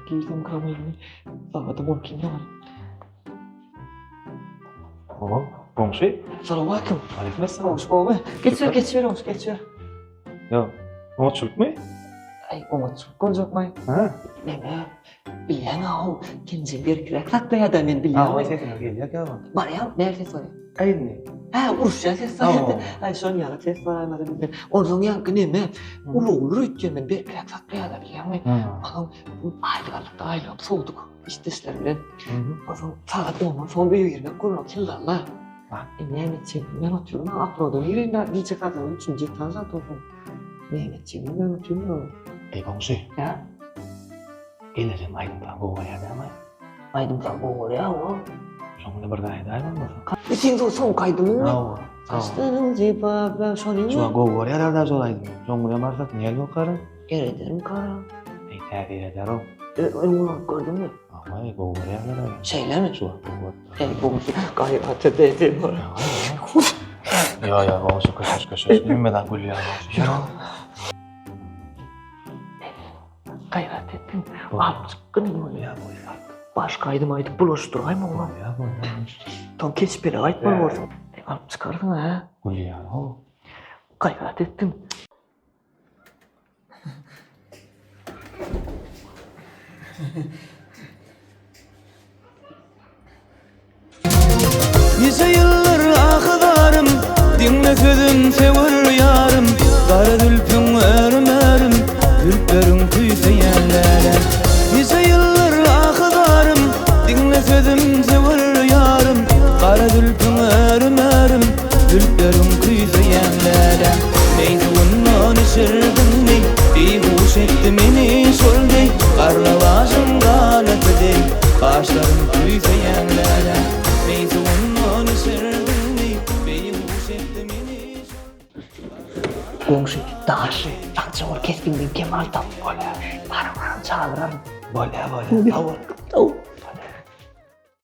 Girsem kamyny sagadym on iki ýarym. Oho, goňşy. Salowmaleýkim. Aleýkum Goňşy gowy. Geçiber, geçiber goňşy, geçiber. Ýok, oňatçylykmy? Aý, oňatçylyk boljakmaý. Ha? Neme? Bilýäň-ow, kenje berkräk saklaýar-da men bilýän. Hawa, sesiňiz gelýär käwagt. Barýan, näme ses barýar? Aý indi. Hä, uruşýan ses barýar. Aý, şoň ýaly ses baraýmasa bilmän. Onsoň ýaňky neme? Ulaglar öýtýän men berkräk saklaýar-da bilýäňmi? Onsoň aýlyk aldyk-da, aýlygam sowduk işdeşler bilen. Onsoň sagat ondan soň öýe girmek bolmaz, ýyllalla. E, näme etjek bilmän otyryn, aklawdan gireýin-dä, diýjek adamym üçünji etaž onsoň. Näme etjegimi bilmän otyryn. Eý, goňşy. Hä? Gelnejem aýdym-saz gowy görýär dälmi? Aýdym-saz gowy görýär, hawa. Şoň bilen bir zat aýdaý bolmasa. E, seň şo soňky aýdymyňmy? Hawa. Saçlaryň zyba, şonyňmy? Şo gowy görýärler-dä şol aýdymy. Şoň bilen barsak nähili bolkara? Eredermi kara? Eý, täsir eder-ow. E, öň ulanyp gördüňmi? Hawa, gowy görýärler-ä. Şeýlemi? Şu wagt gowy görýär. Eý, goňşy, gaýrat et, sen bar. Ýo, ýo, goňşy, köşeş, köşeş. Hemmeden gülýär goňşy. Ýör. Gaýrat etdiň. Alyp çykgyn ony. Başga aýdym aýdyp bulaşdyraýma oňa. Bolýar, bolýar. Soň keçpelek aýtmaly bolsun. Alyp çykarsyň hä? Gülýär, how. Gaýrat etdiň. Nice ýyllar ahy-zarym, Diňle sözüm söwer ýarym, Gara zülpüň örüm-örüm, Zülpleriň küýseýän läläm. Nice ýyllar ahy-zarym, Diňle sözüm söwer ýarym, Gara zülpüň örüm-örüm, Zülpleriň küýseýän läläm. Meý suwundan içirdiňmi, Beýhuş etdi meni şol deý, Garlawajyň ganaty deý, Gaşlaryň küýseýän läläm. Meý suwundan içirdiňmi, Beýhuş etdi meni şol deý. Goňşy, daşy, sagja bol, kesbiňden kemal tap. Bolýar. Baram-baram çagyraryn. Bolýar, bolýar. Sag bol. Sag bol.